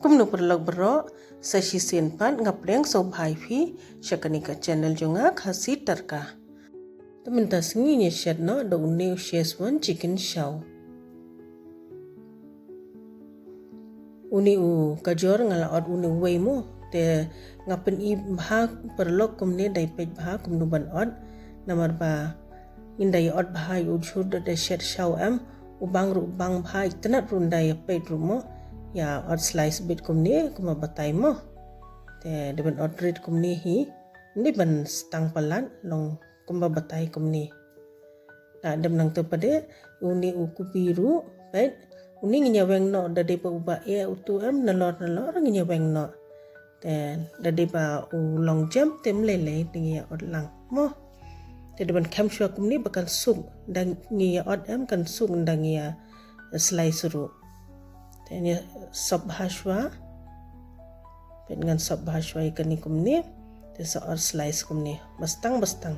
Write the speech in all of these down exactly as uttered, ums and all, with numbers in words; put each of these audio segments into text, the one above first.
Kumno paralok baroh, sa shisien pat nga pdiang sngewbha ïa phi sha kane ka channel jong nga, Khasi Tadka. Te mynta sngi ngin ïa shet noh da une u Szechuan chicken shaw. Une u kajor nga la ot une uwei mo, te nga pyni bha paralok kumne, dei peit bha kumno ban ot, namar ba ngin da ïa ot bha ïa u jhur da, da shet shaw em, u bang ruh bang bha, itynnad ruh nda ïa peit ruh mo, ïa ot slice bit kumne kumba batai mo. Te dei ban ot rit kumne hi, ym dei ban stang palat, long kumba batai kumne. Da dep nangta pat de, une u kupi ruh, peit, une ngin ïa weng noh, da dei ba uba eh utu em, nalor nalor ngin ïa weng noh. Te da dei ba u long jem te ym lei lei te ngi ïa ot lang mo. Te dei ban khem shuwa kumne ba kan suk, da ngi ïa ot em kan suk, da ngi ïa slice ruh. Te ngi ïa sop bha shuwa. Peit ngan sop bha shuwa ïa kane kumne. Te sa ot slice kumne, ba stang ba stang.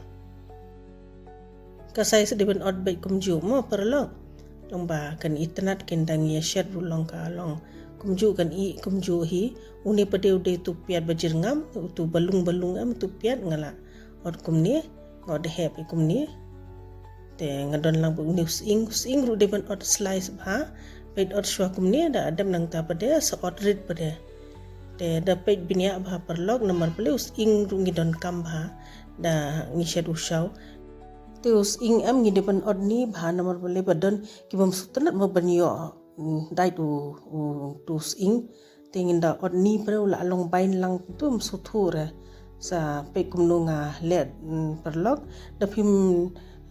Ka size dei ban ot beit kumjuh mo paralok. Long ba kan itynnad kin da ngi ïa shet ruh long ka long kumjuh, kan ih kumjuh hi. Une pat de u dei utu piat ba jyrngam, utu ba lung ba lung em utu piat nga la ot kumne, nga ot hep ïa kumne. Te nga don lang ba une u sying, u sying ruh dei ban ot slice bha, peit ot shuwa kumne, da dep nangta pat de sa ot rit pat de. Te da peit bniah bha paralok, namar balei u sying ruh ngi donkam bha da ngi shet u shaw. Te u sying em ngi dei ban ot ni bha, namar balei ba don ki bym sngewtynnad mo ban ïoh, mm, dait u, u, utu u sying. Te ngin da ot ni pat de, u la long bain lang tu, ym sngewthuh re. Sa peit kumno nga leh, mm, paralok. Da phim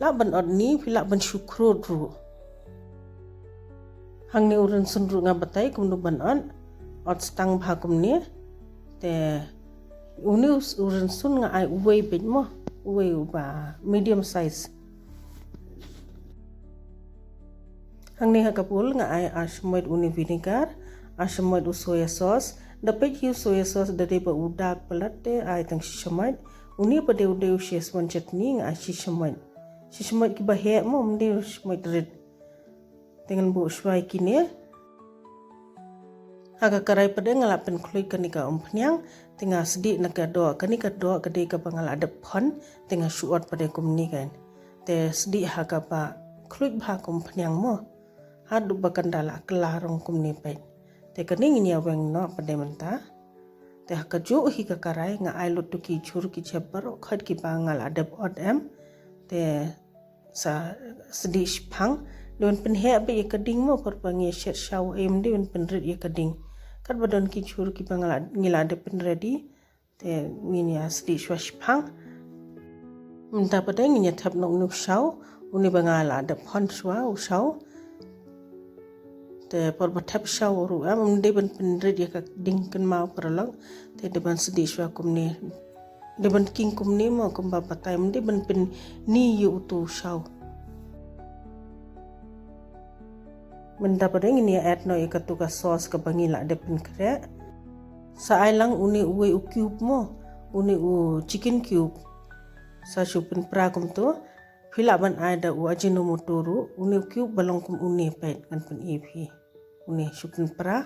lah ban ot ni, phi lah ban shu khrud ruh. Hangne u rynsun ruh nga batai kumno ban ot, ot stang bha kumne. Te une u, u rynsun nga ai uwei beit mo, uwei uba medium size. Hangne ha ka bowl nga ai ar shamoit une vinegar, ar shamoit u soya sauce. Da peit hi u soya sauce da dei ba u dak palat te ai tang shi shamoit. Une pat de u dei u Szechuan chutney, nga ai shi shamoit. Shi shamoit kiba heh mo, ym dei u shamoit rit. Te ngan buh shuwa ïa kine. Ha ka karai pat de nga la pynkhluit kane ka umphniang, te nga sdieh na ka doh, kane ka doh ka dei kaba nga la dep phon, te nga shu ot pat de kumne kan. Te sdieh ha kaba khluit bha ka umphniang mo. Haduh ba kan da la kylla rong kumne peit. Te kane ngin ïa weng noh pat de mynta. Te ha kajuh hi ka karai nga ai lut tu ki jhur ki jhep baroh khoit kiba nga la dep ot em. Te sa sdieh shiphang, dei ban pynheh beit ïa ka ding mo, por ba ngi shet shaw em dei ban pynrit ïa ka ding. Katba don ki jhur kiba nga la, ngi la dep pynready, te ngin ïa sdieh shuwa shiphang. Mynta pat de ngin ïa thep noh une u shaw, une ba nga la dep phon shuwa u shaw. Te por ba thep shaw ruh em, ym dei ban pynrit ïa ka ding kynmaw paralok. Te dei ban sdieh shuwa kumne. Dei ban king kumne mo kumba batai, ym dei ban pynni ïa utu u shaw. Mynta pat de ngin ïa add noh ïa katu ka sauce kaba ngi la dep pynkhreh. Sa ai lang une uwei u cube mo, une u chicken cube. Sa shu pynpra kumtu. Phi lah ban ai da u Ajinomoto ruh, une u cube ba long kum une peit ngan pyni phi. Une shu pynpra.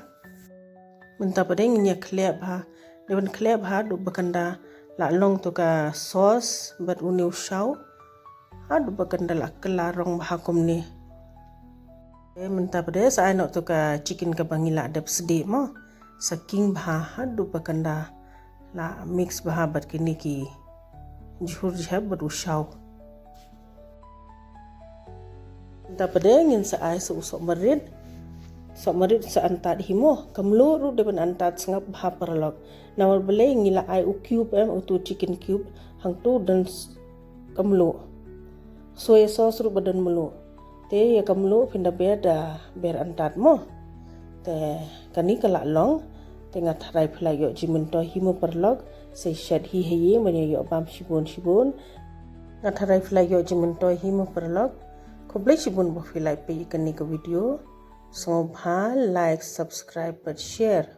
Mynta pat de ngin ïa khleh bha, dei ban khleh bha haduh ba kan da la long tu ka sauce bad une u shaw. Haduh ba kan da la kylla rong bha kumne. Te mynta pat de sa ai noh tu ka chicken kaba ngi la dep sdieh mo. Sa king bha haduh ba kan da la mix bha bad kine ki jhur jhep bad u shaw. Mynta pat de ngin sa ai sa u sohmarit. Sohmarit sa antad hi mo. Ka mluh ruh dei ban antad sngap bha paralok. Namar balei ngi la ai u cube em, utu chicken cube, hangtu don s-, ka mluh. Soya sauce ruh ba don mluh. Te ïa ka mluh phin da ber da ber antad mo. Te kane ka la long. Te nga tharai phi la ïoh jingmyntoi hi mo paralok. Sa shet hi ha ïing ban ïa ïoh bam shibun shibun. Nga tharai phi la ïoh jingmyntoi hi mo paralok. Khublei shibun ba phi la peit ïa kane ka video. Sngewbha like, subscribe bad share.